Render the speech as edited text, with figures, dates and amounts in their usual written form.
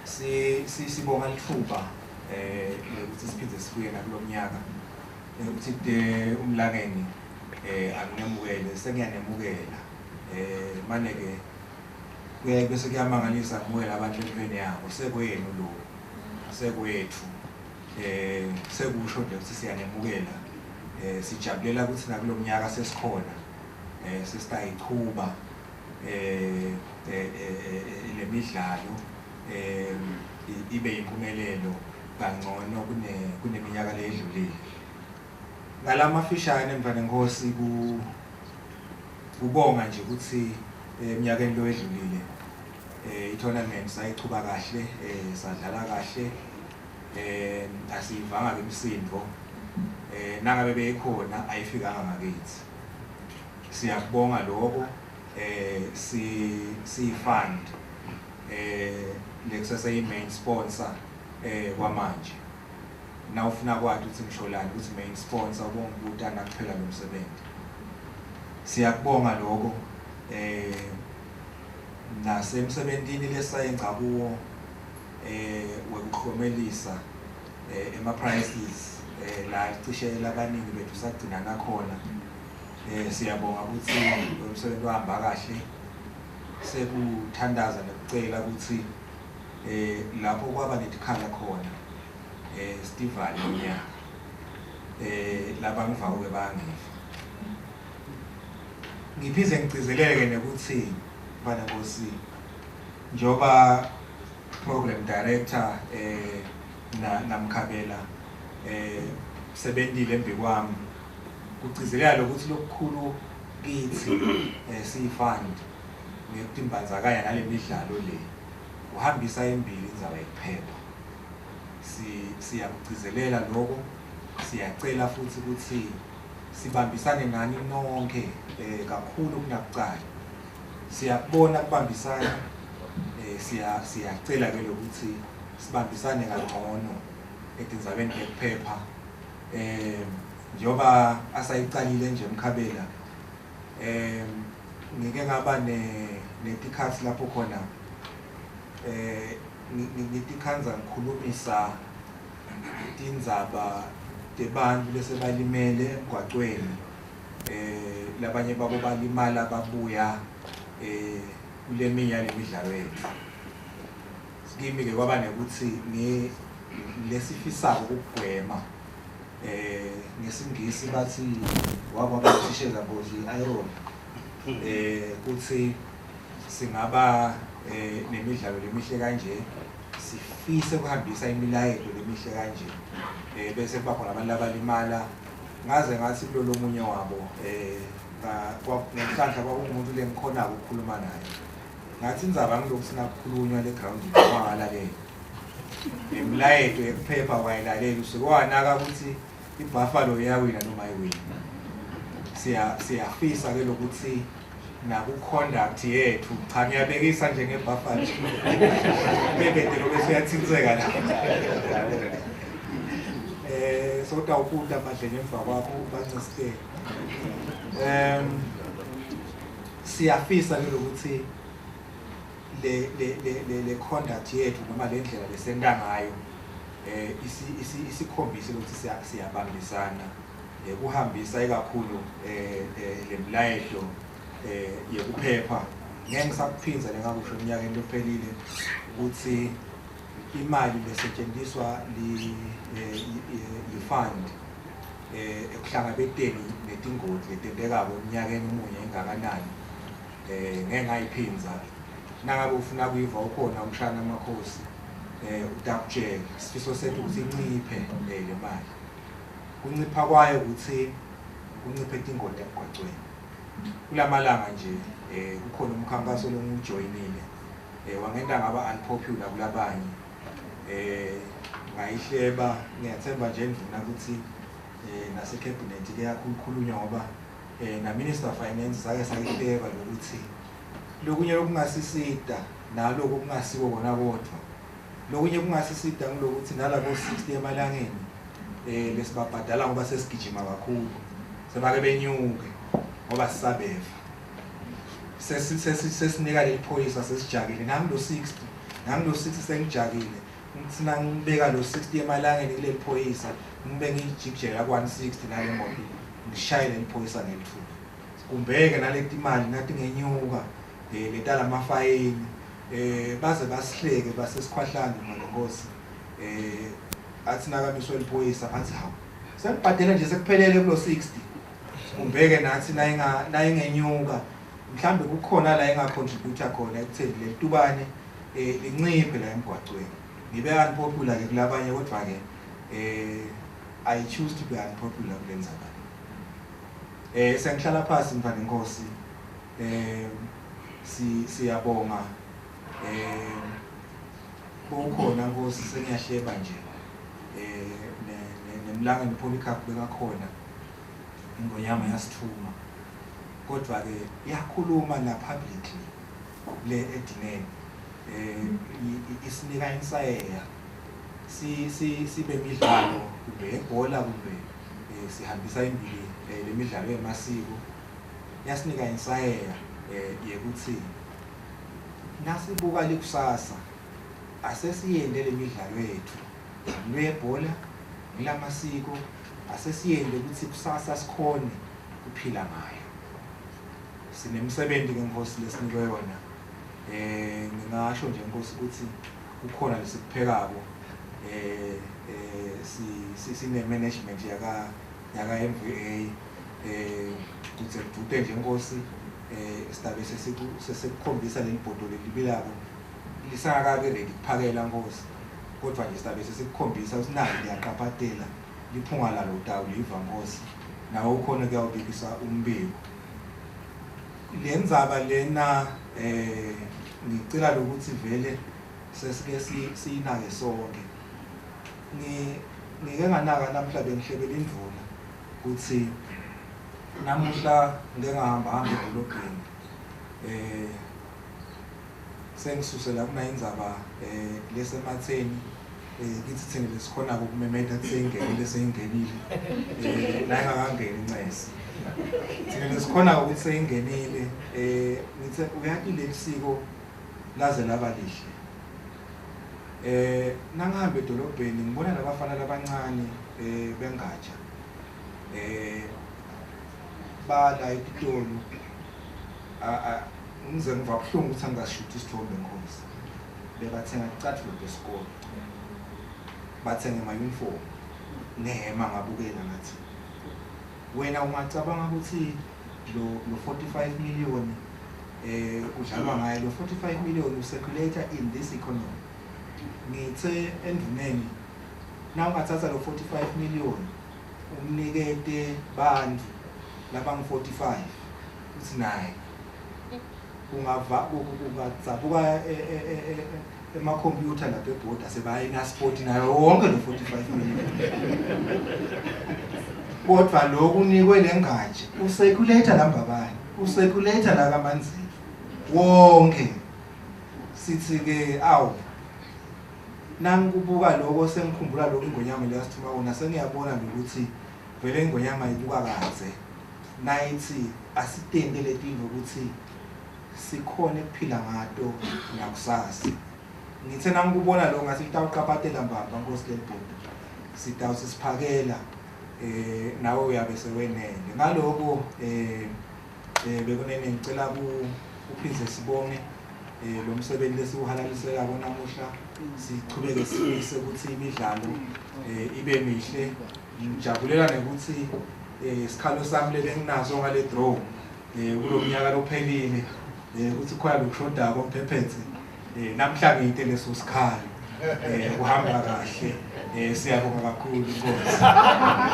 Si sibonga litfuba lokuthi siphinde sibuye nakulomnyaka ukuthi de umlangeni anginemukele, sengiyanemukela. Mane ke kuyaye bese kuyamangalisa kumukela abantu empilweni yabo, sekwenu lo, sekwethu. Sekusho nje ukuthi siyanemukela. Sijabulela ukuthi nakulomnyaka sesikhona, sesitayichuba lemidlalo ibe impumelelo kangcono kuneminyaka leyedlulile. Ngalamafishane mfana Nkosi, kubonga nje ukuthi eminyakeni lo edlulile i-tournament sayichuba kahle, sadlala kahle, asiyivanga ke imisindo, nangabe beyikhona ayifikanga ngakithi. Siyakubonga lokho. Si fund lekusese i main sponsor kwamanje. Na ufuna kwathi ukuthi ngisholani ukuthi main sponsor, ubonga nakuphela lo msebenzi. Siyakubonga lokho. Nasemsebentini lesayenza kuwo wekuklomelisa ema prizes la cishe labaningi bethu sagcina nakhona. Siyabonga ukuthi umsebenzi wahamba kahle. Sekuthandaza nekucela ukuthi lapho kwaba netikhala khona sitivale unyaka. Laba ngivakuke bangiva. Ngiphize ngigcizeleke nokuthi mfana Nkosi, njoba program director na namkhabela sebentile embi kwami, kugcizelela ukuthi lokukhulu kithi siyi-fund ngekutimbandzakanya nale midlalo le uhambisa embili indzaba yekuphepha. Siyakugcizelela lokho, siyacela futhi ukuthi sibambisane nani nonke kakhulu kunakuqala. Siyakubona kubambisana, siyacela ke lokuthi sibambisane kangcono etindzabeni tekuphepha. Njengoba asayicalile nje emkhabela, ngike ngaba netikhathi lapho khona ngitikhandza ngikhulumisa tindzaba tebantu lesebalimele emgwacweni, labanye babo balimala babuya kule minye yalemidlalo yethu. Kimi ke kwaba nekuthi lesifisako ukugwema, ngesingisi bathi wakwabathishela ngothi iron, kuthi singaba nemidlalo lemihle kanje, sifise ukuhambisa imilayeto lemihle kanje, bese kuba khona abantu abalimala. Ngaze ngathi kulolo munye wabo, ngenhlanhla kwakungumuntu lengikhonako ukukhuluma naye, ngathi indzaba ngilokhu sinakukhulunywa le groundini wangalalela imilayeto yekuphepha, wayilalela usuke wanaka ukuthi iBuffalo iyawina noma ayiwini. Siyafisa ke lokuthi naku conduct yethu, cha ngiyabekisa nje ngeBuffalo bebede lo bese uyathintseka la, sotawubuta badle ngemva kwakho banciste. Siyafisa ke lokuthi le le le le conduct yethu noma le ndlela lesenta ngayo isikhombise ukuthi siyabambisana kuhambisa ikakhulu lemlayeto yekuphepha. Ngeke ngisakuphinza lengakusho eminyakeni lophelile ukuthi imali lesetshenziswa li-fund ekuhlangabeteni netingoti letentekako eminyakeni omunye engakanani, ngeke ngayiphinza. Nangabe ufuna kuyiva ukhona umshana amakhosi, utakutshela. Sifiso sethu ukuthi inciphe le mali. Kuncipha kwayo ukuthi kunciphe tingoti emgwacweni. Kulamalanga nje kukhona umkhankaso lengiwujoyinile, wangenta ngaba unpopular kulabanye, ngayihleba. Ngiyathemba nje ndvuna ukuthi nase cabinet kuyakhulunywa, ngoba na Minister of Finance sake sayihleba lokuthi lokunye lokungasisida naloko kungasiko kona, kodwa lokunye kungasisida ngilokuthi nalabo 60 emalangeni lesibabhadala ngoba sesigijima kakhulu, sebake benyuke ngoba sisabeva. Sesinika leli phoyisa, sesijakile nami lo 60. Nangilo 60 sengijakile. Ngithi nangibeka lo 60 emalangeni kuleli phoyisa, ngibe ngijikijela ku-160 nale moto, ngishaye leli phoyisa ngelithuba. Kumbeke naleti imali nathi ngenyuka letala amafayini baze basihleke basesikhwahlande malenkosi athi nakamiswe liphoyisa athi hawu sengibhadele nje sekuphelele kulo 60. Kumbeke nathi nayingenyuka mhlambe kukhona la engacontribute khona ekutheni lelitubane linciphe la emgwacweni. Ngibe unpopular ke kulabanye kodwa ke I choose to be unpopular kule ndzaba. Sengihlala phansi mfana inkosi, siyabonga kukhona nkosi sengiyahleba nje nemlangeni Polycarp bekakhona ingonyama yasithuma kodwa ke yakhuluma na publicly le edineni isinika insayeya sibe midlalo kumbe ebhola kumbe sihambisa imbili lemidlalo yemasiko yasinika insayeya yekuthi nasibuka likusasa asesiyende lemidlalo yethu lwebhola ngilamasiko asesiyende ukuthi kusasa sikhone kuphila ngayo. Sinemsebenzi ke Nkosi lesinikwe yona. Ngingasho nje Nkosi ukuthi kukhona lesikuphekako sine management yaka MVA kuze kudute nje Nkosi sidabe sesikukhombisa leli bhodo lelibilako lisangakabi ready kuphakela Nkosi kodwa nje sidabe sesikukhombisa ukuthi nali liyaqaphatela liphunga lalo utawuliva Nkosi nawe ukhona kuyawubikisa umbiko. Lenzaba lena ngicela lokuthi vele sesike siyinake sonke. Ngike nganaka namhla bengihlebela indvuna ukuthi namuhla ngike ngahamba hamba edolobheni sengisusela kunayindzaba lesematheni kithi thina lesikhona ukumemeta seyingenile seyingenile la ingakangeni incese thina lesikhona ukuthi seyingenile ngithe uyati lelisiko laze laba lihle. Nangihamba edolobheni ngibona labafana labancane bengatsha bala etitolo ngize ngiva buhlungu ukuthi angashuthi isithombe Nkosi. Bebathenga icathulo lesikole bathenga ama-uniform ngema ngabukela ngathi wena ungacabanga ukuthi lo 45 million udlalwa ngayo lo 45 million ucirculate in this economy. Ngithe endvuneni na ungathatha lo 45 million umnikete bantu labangu 45 uthi naye ungava ungadzabuka emakhompyutha lapha ebhoda sebaya eNaspoti nayo wonke lo 45 million kodwa lokhu unikwe lengaje ucirculate lambabani ucirculate la kaManzini wonke. Sithi ke awu nangikubuka lokho sengikhumbula lokhu ingonyama leyasithuma kona sengiyabona ukuthi vele ingonyama ibuka kaze nayithi asitente letinto ukuthi sikhone ukuphila ngato nakusasa. Ngithe nangikubona lo ngathi litawuqaphatela mbamba Nkosi lelibhodo sitawuthi siphakela nawe uyabe sewenele ngaloko. Bekunene ngicela uphindze sibonge lo msebenzi lesiwuhalaliselako namuhla sichubeke sifise ukuthi imidlalo ibe mihle. Ngijabulela nekuthi isikhalo sami lelenginaso ngale draw kulomnyaka lophelile ukuthi khona lokushodako mphephethe namhla ngiyite leso sikhalo kuhamba kahle. Siyabonga kakhulu Nkosi.